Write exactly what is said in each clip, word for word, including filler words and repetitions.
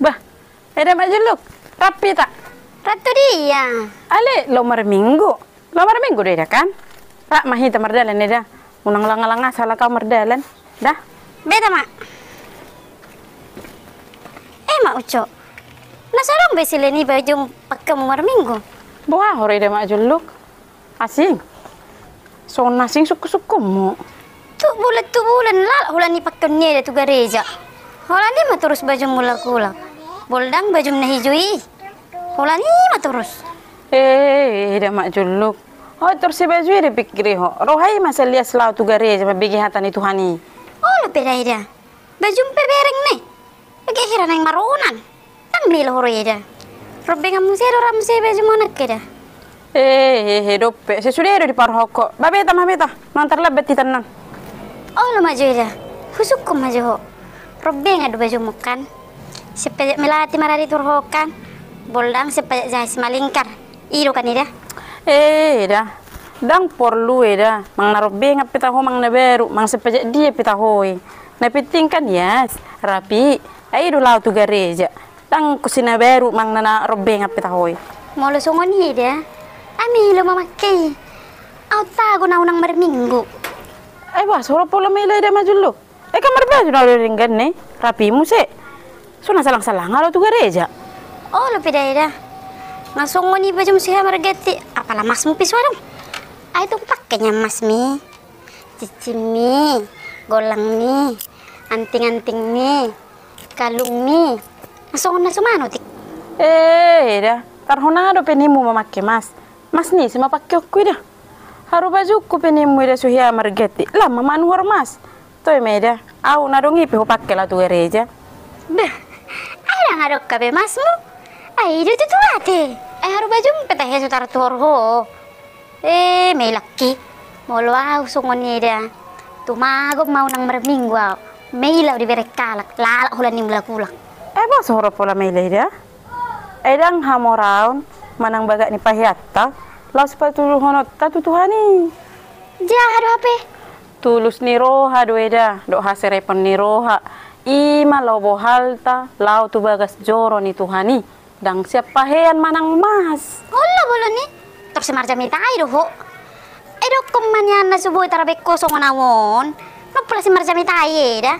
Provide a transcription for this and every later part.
Bah, eda Mak Julluk, rap hita. Rap tu dia? Ale, laho marminggu. Laho marminggu do eda kan? Rap ma hita mardalan eda. Unang langa-langa sala au mardalan. Da. Beta ma. Eh, Mak Ucok. Na so adong be silean i bajum pakeonmu marminggu? Boha ho ro eda Mak Julluk. Asing. Songon na asing sungkun-sungkunmu. Tu bulan tu bulan lalap holan i pakeon ni eda tu gareja. Holan i ma torus bajum mulak-ulak. Boi ndang bajum na ijo i. Holan i ma torus. Eh, eda Mak Julluk. Ho torus i baju i dipikiri ho. Roha i ma salias laho tu gareja mambege hata ni Tuhan i. Olo pe da eda. Bajum pe bereng ne. Bege hira naeng maronan. Ndang milo ho ro eda. Rombengan muse do ra muse bajum anak eda. Eh, eh, eh, dope. Sesude do diparhoko. Ba beta ma beta. Nunga tarlambat hita nang. Olo ma jo eda. Husungkun ma jo ho. Rombengan do bajum kan. Sian pajak melati maradi tu ho kan. Boi ndang sian pajak jaha simalingkar. I do kan eda. Eh, eda. Ndang porlu eda. Manang na rombengan pe taho manang na baru. Manang sian pajak dia pe taho i. Na penting kan ias, rapi, ai i do laho tu gareja. Ndang anggo si na baru manang na rombengan pe taho i. Molo songon i eda, ai milo ma mangke i. Au tago na unang marminggu. Ai bah, so ro pola maila eda Mak Julluk. Ai kan marbaju na ro denggan ne, rapi muse. So na salang-salang laho tu gareja. Olo pe da eda. Nga songon i bajum si hamargati, apala masmu pe so adong. Ai tung pake nian masmi. Cincinmi, gollangmi, anting-antingmi, kalungmi, na songon na suman otik. Eh, eda, tarhona dope nimmu mamangke mas. Mas ni si ma pangkeonku eda. Haru bajungku pe nimmu eda so hea margati, lam ma manuhor mas. Toe ma eda, au na adong i pe hupangke laho tu gareja. Dah, ai ndang adong hape masmu. Ai i do tutu ate. Ai haru bajum pe tahe so tartuhor ho. Eh, melak i. Molo au songon i eda. Tumagon ma unang marminggu au. Maila au dibereng halak, lalap holan i mulak-ulak. Eh, boha so ro pola maila eda. Ai ndang hamoraon manang bagak ni paheanta laos patuduhononta tu Tuhan i. Jaha do hape. Tulus ni roha do eda, dohot haserepon ni roha. I ma lobo halta laho tu bagas joro ni Tuhan i. Ndang sian pahean manang mas. Olo bolon i. Torus marjamita i do ho. Ai dokkon ma nian na so boi tarbaen ho songon au on. Ndang pola si marjamita i eda.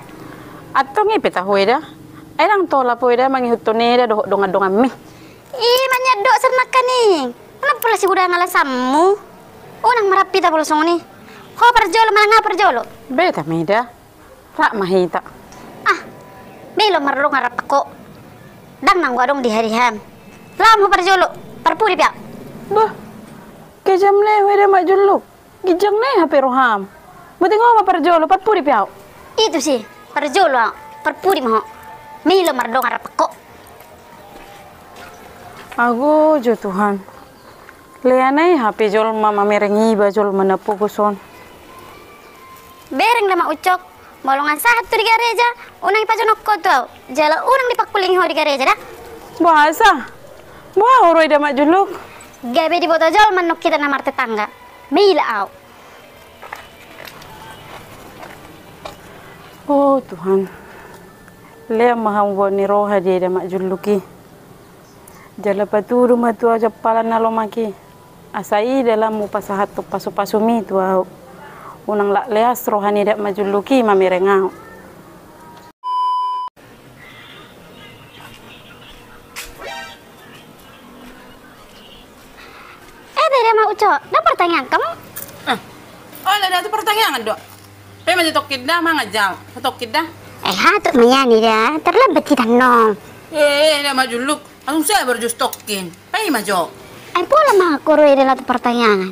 Antong i pe taho eda. Ai ndang tolap ho eda mangihuthon eda dohot dongan-donganmi. I ma nian do sernangkan i. Ndang pola si gudang alasanmu. Unang ma rap hita molo songon i. Ho parjolo manang au parjolo. Beta ma eda. Rap ma hita. Ah, milo mardongan rap ho. Ndang nanggo adong di hariham. Lam ho parjolo, parpudi pe au. Bah, kejam na ho eda Mak Julluk. Ginjang na hape roham. Boti ho ma parjolo, parpudi pe au. I tusi, parjolo au, parpudi ma ho. Milo mardongan rap ho. Ago jo Tuhan. Lean i hape jolma mamereng iba jolma na pogos on. Bereng da Mak Ucok, molo nga sahat tu di gareja, unang ipajonok ho tu au, jala unang dipangkulingi ho di gareja da. Boasa? Boha ho ro eda Mak Julluk? Gabe diboto jolma annon hita na martetangga. Maila au. O Tuhan, lean ma hamubaon ni roha di eda Mak Julluk i. Jala patudu ma tu au jampalan na lomak i. Asa i dalanmu pasahathon pasupasumi tu au. Unang lak leas roha ni eda Mak Julluk i mamereng au. Eh, eda Mak Ucok, ndang partangiangan hamu? Eh, olo da, tu partangiangan do. Paima jo tongkin da, mangan jo au. Tongkin da. Eh, hatop ma nian eda, tarlambat hita annon. Eh, eda Mak Julluk. Langsung sabar jo tongkin. Paima jo. Ai pola ma ho ro eda laho tu partangiangan.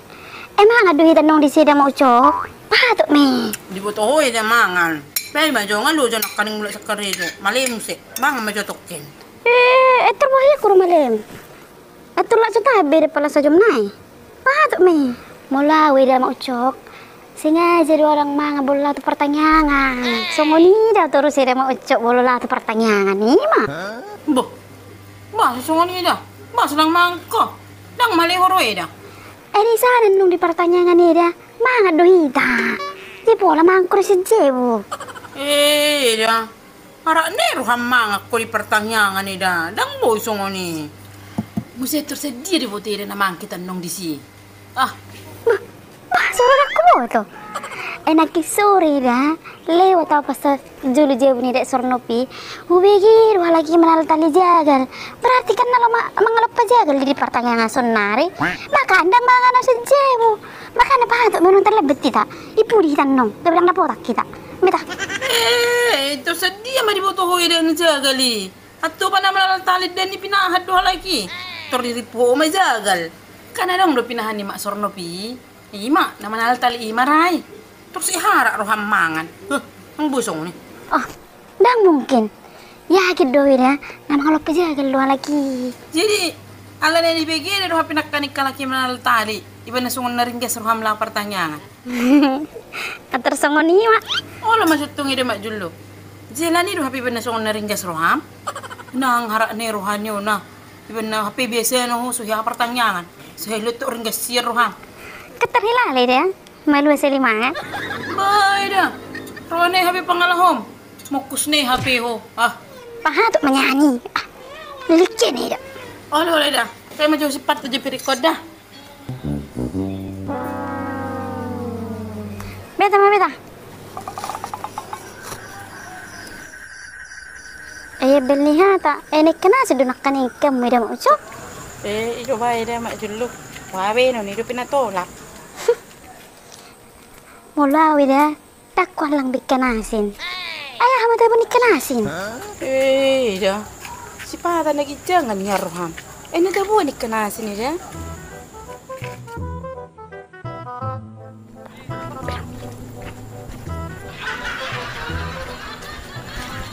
Eh, mangan do hita annon disi eda Mak Ucok. Pahatop ma i. Diboto ho eda mangan. Paima jo, nga loja nangkaning mulak sian karejo. Male muse. Mangan ma jo tongkin. Eh, eh, tarboha ia ho ro malem. Atur lak so tahe be eda pala sajom nai. Pahatop ma i. Molo au eda Mak Ucok. Sengaja do au ndang mangan molo laho tu partangiangan. Songon i da torus eda Mak Ucok molo laho tu partangiangan i ma. Boh. Bah, songon i da. Bah, so ndang mangan ho. Ndang male ho ro eda. Eh, di sana nung di partangiangan eda. Mangan do hita. Di pola mangan ho ro sian jabu. Eh, eda. Arak ni roham mangan ho di partangiangan i da, ndang boi songon i. Muse tor sadia diboto i da na mangan hita annon disi. Ah. Bah, bah, soro nangkin huboto. Eh, nangkin sore da, lewat au pas jolo jabu ni Dae Sornopi, hubege do halak i manaltali jagal. Berarti kan na laho ma-, mangalompa jagal di partangiangan saonnari. Makana ndang mangan au sian jabu. Makana pahatut ma annon tarlambat hita. I pudi hita annon, gabe ndang dapotan hita. Beta. Eh, tor sadia ma diboto ho i da na jagal i. Antong pe na manaltali, dang pinahan do halak i. Tor dirimpu ho ma jagal. Kan adong do pinahan ni Mak Sornopi. I ma na manaltali i ma ra i. Tor sai arak roham mangan. Huh, ndang boi songon i. Oh, ndang mungkin. Yakin do au i da na mangalompa jagal do halak i. Jadi alana i dibege da do hape nangkaning halak i manaltali, ibaen na songon na ringgas roham laho partangiangan. Atur songon i ma. Olo ma antong i da Mak Julluk. Jala i do hape ibaen na songon na ringgas roham. Nang arak ni roha ni on na. Ibaen na hape biasana ho so hea partangiangan, so hea lotok, ringgas sian roham. Keter hilala i da. Malua seli mangan. Bah, i da. Roha ni hape pangalahom. Mongkus ni hape ho. Ah. Pahatut ma nian i. Ah. Likke ni da. Olo, olo i da. Kai ma jo sipat tu jo pirikon da. Beta ma, beta. Eh, bel ni hata. Eh, na ingkon asin do nangkaning hamu i da Mak Ucok. Eh, i do ba i da Mak Julluk. Boha baenon, i do pe na tolap. Molo au i da. Ndang huallang be ingkon asin. Ai aha ma tabo ni ingkon asin? Eh, i da. Sipata na ginjangan nian roham. Eh, na tabo ni ingkon asin i da.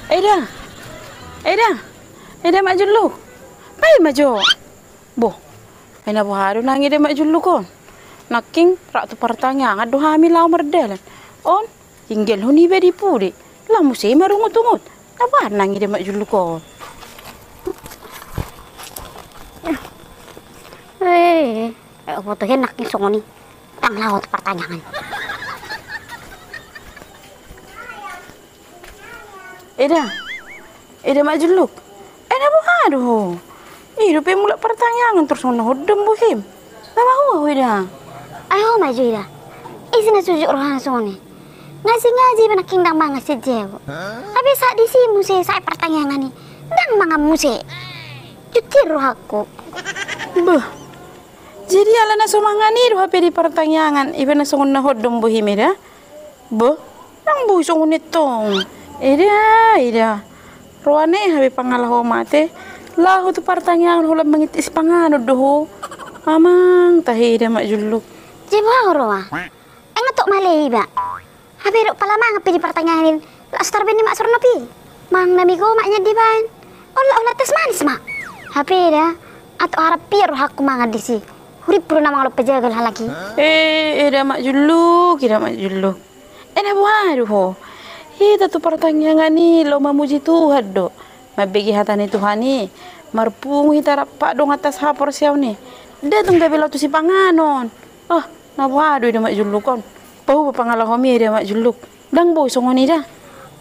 Eh, i da. Eh, i da. Eh, i da Mak Julluk. Baen ma jo. Boh. Eh, na boha do nang i da Mak Julluk on. Nangkin rap tu partangiangan do hami laho mardalan. On. Tinggal ho niba di pudi, laho muse marungutungut. Na boha nang i da Mak Julluk on. Eh, eh, huboto hian nangkin songon i. Ndang laho tu partangiangan. Eh, i da. Eh, i da Mak Julluk. Eh, na boha do ho? I do pe mulak partangiangan tor songon na hondom bohim. Na boha ho i da? Ai ho ma jo i da. Ise na sujuk rohana songon i? Ngaji-ngaji pe nangkin ndang mangan sian jabu. Hape sahat disi muse sahat partangiangan i ndang mangan muse. Jutir rohangku. Beuh. Jadi alana so mangan i do hape di partangiangan, ibaen na songon na hondom bohim i da? Beuh, ndang boi songon i tong. I da, i da. Roha ni hape pangalahom ate. Laho tu partangiangan holan mangitik sipanganon do ho. Amang tahe i da Mak Julluk. Jadi boha ho roha? Nga tok male iba. Hape dok pala mangan pe di partangiangan i, laos tarbaen ni Mak Sornopi. Mangan na mie gomak nian dibaen. Olat-olat teh manis ma. Hape da, atik arap pian rohangku mangan disi. Hurimpu do na mangalompa jagal halak i. Eh, eh, i da Mak Julluk, i da Mak Julluk. Eh, na boha do ho? Hita tu partangiangan i laho mamuji Tuhan do. Mambege hata ni Tuhan i, marpungu hita rap donganta sahaporseaon i. Ndang tung gabe laho tu sipanganon. Ah, na boha do i da Mak Julluk on. Paboa pangalahom i da Mak Julluk. Ndang boi songon i da.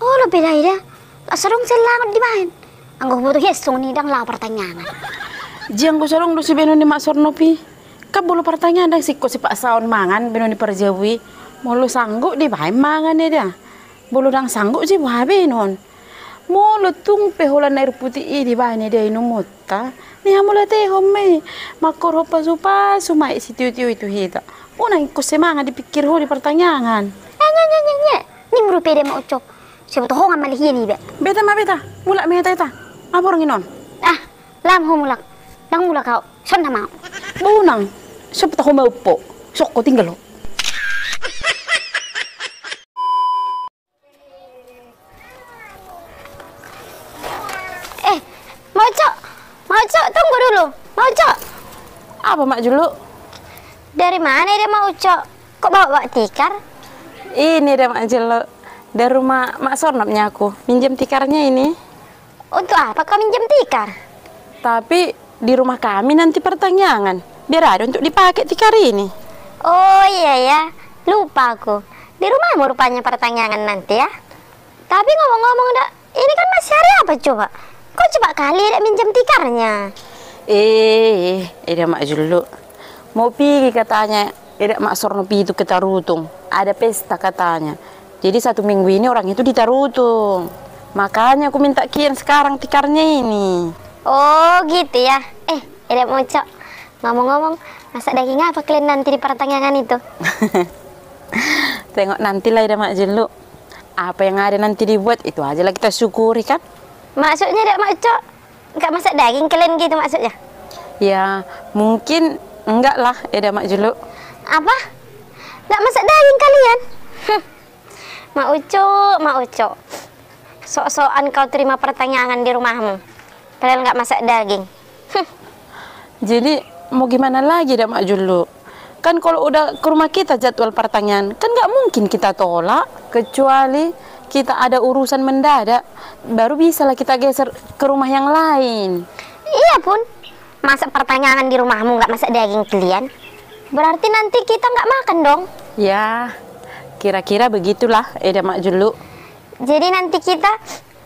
Olo pe da i da. Laos adong sian langon dibaen. Anggo huboto hian songon i ndang laho partangiangan. Jadi anggo so adong do sibaenon ni Mak Sornopi. Kan molo partangiangan ndang singkop sipaksaon mangan baenon ni parjabu i. Molo sanggup dibaen mangan i da. Molo ndang sanggup jadi boha baenon. Molo tung pe holan air putih i dibaen i da inumonta, nian molo teh ho ma i, mangkorhon pasupasu ma i sitiotio i tu hita. Unang ingkon semangat dipikir ho di partangiangan. Eh, nye, nye, nye, nye. Nimmu dope da Mak Ucok. Sai boto ho nga malihian iba. Beta ma beta. Mulak ma hita hita. Aborngin on. Ah, lam ho mulak. Ndang mulak au. Son nama au. Unang. Sai boto ho ma umpo. Sok ho tinggal ho. Eh, Mak Ucok, Mak Ucok, tunggu dulu, Mak Ucok. Apa, Mak Julluk? Dari mana ini, Mak Ucok? Kok bawa-bawa tikar? Ini deh, Mak Julluk. Dari rumah Mak Sornop nya aku. Minjem tikarnya ini. Untuk apa kau minjem tikar? Tapi di rumah kami nanti pertangiangan. Biar ada untuk dipakai tikar ini. Oh iya ya, lupa aku. Di rumahmu rupanya pertangiangan nanti ya. Tapi ngomong-ngomong, Dak, Ini kan masih hari apa coba? Kok cepat kali Eda minjam tikarnya? Eh, Eda Mak Jullu. Mau pigi katanya Eda Mak Sorno Pitu ke Tarutung. Ada pesta katanya. Jadi satu minggu ini orang itu di Tarutung. Makanya aku minta kian sekarang tikarnya ini. Oh, gitu ya. Eh, Eda Mak Ucok. Ngomong-ngomong, masak daging apa kalian nanti di pertanggiangan itu? Tengok nantilah Eda Mak Jullu. Apa yang ada nanti dibuat, itu ajalah kita syukuri kan. Maksudnya Eda Mak Ucok, nggak masak daging kalian gitu maksudnya? Ya, mungkin enggak lah Eda Mak Jullu. Apa? Nggak masak daging kalian? Mak Ucok, Mak Ucok. Sok-sokan kau terima pertanggiangan di rumahmu. Padahal nggak masak daging. Jadi, mau gimana lagi Eda Mak Jullu? Kan kalau udah ke rumah kita jadwal pertanggiangan, kan nggak mungkin kita tolak. Kecuali kita ada urusan mendadak, baru bisalah kita geser ke rumah yang lain. Iya pun, masa pertanggiangan di rumahmu nggak masak daging kalian? Berarti nanti kita nggak makan dong. Ya, kira-kira begitulah Eda Mak Jullu. Jadi nanti kita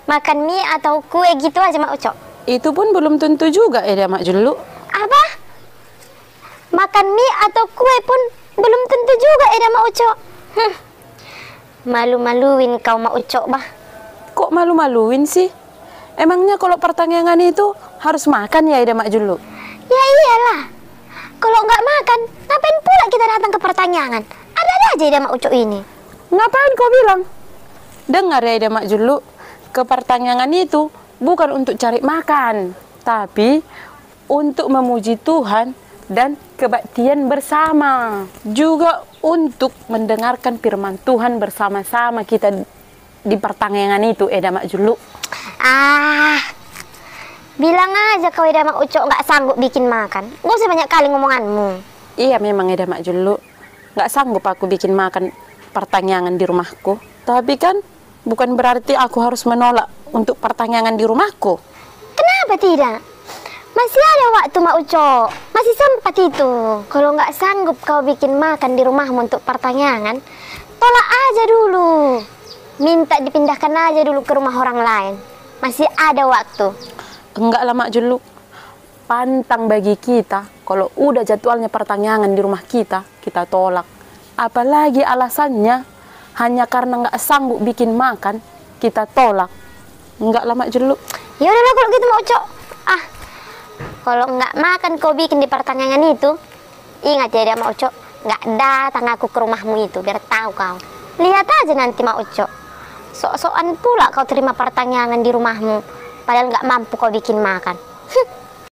makan mie atau kue gitu aja Mak Ucok? Itu pun belum tentu juga Eda Mak Jullu. Apa? Makan mie atau kue pun belum tentu juga Eda Mak Ucok. Malu-maluin kau Mak Ucok bah. Kok malu-maluin sih? Emangnya kalau pertanggiangan itu harus makan ya Eda Mak Jullu? Ya iyalah. Kalau nggak makan, ngapain pula kita datang ke pertanggiangan? Ada-ada aja Eda Mak Ucok ini. Ngapain kau bilang? Dengar ya Eda Mak Jullu, ke pertanggiangan itu bukan untuk cari makan, tapi untuk memuji Tuhan dan kebaktian bersama. Juga untuk mendengarkan firman Tuhan bersama-sama kita di pertanggiangan itu Eda Mak Jullu. Ah, bilang aja kau Eda Mak Ucok nggak sanggup bikin makan. Nggak usah banyak kali ngomonganmu. Iya memang Eda Mak Jullu, nggak sanggup aku bikin makan pertanggiangan di rumahku. Tapi kan bukan berarti aku harus menolak untuk pertanggiangan di rumahku. Kenapa tidak? Masih ada waktu Mak Ucok, masih sempat itu. Kalau nggak sanggup kau bikin makan di rumahmu untuk pertanggiangan, tolak aja dulu. Minta dipindahkan aja dulu ke rumah orang lain. Masih ada waktu. Enggak lah Mak Jullu. Pantang bagi kita kalau udah jadwalnya pertanggiangan di rumah kita, kita tolak. Apalagi alasannya hanya karena nggak sanggup bikin makan, kita tolak. Enggak lah Mak Jullu. Ya udahlah kalau gitu Mak Ucok. Ah, kalau nggak makan kau bikin di pertanggiangan itu, ingat ya Eda Mak Ucok, nggak datang aku ke rumahmu itu, biar tahu kau. Lihat aja nanti Mak Ucok. Sok-sokan pula kau terima pertanggiangan di rumahmu, padahal nggak mampu kau bikin makan.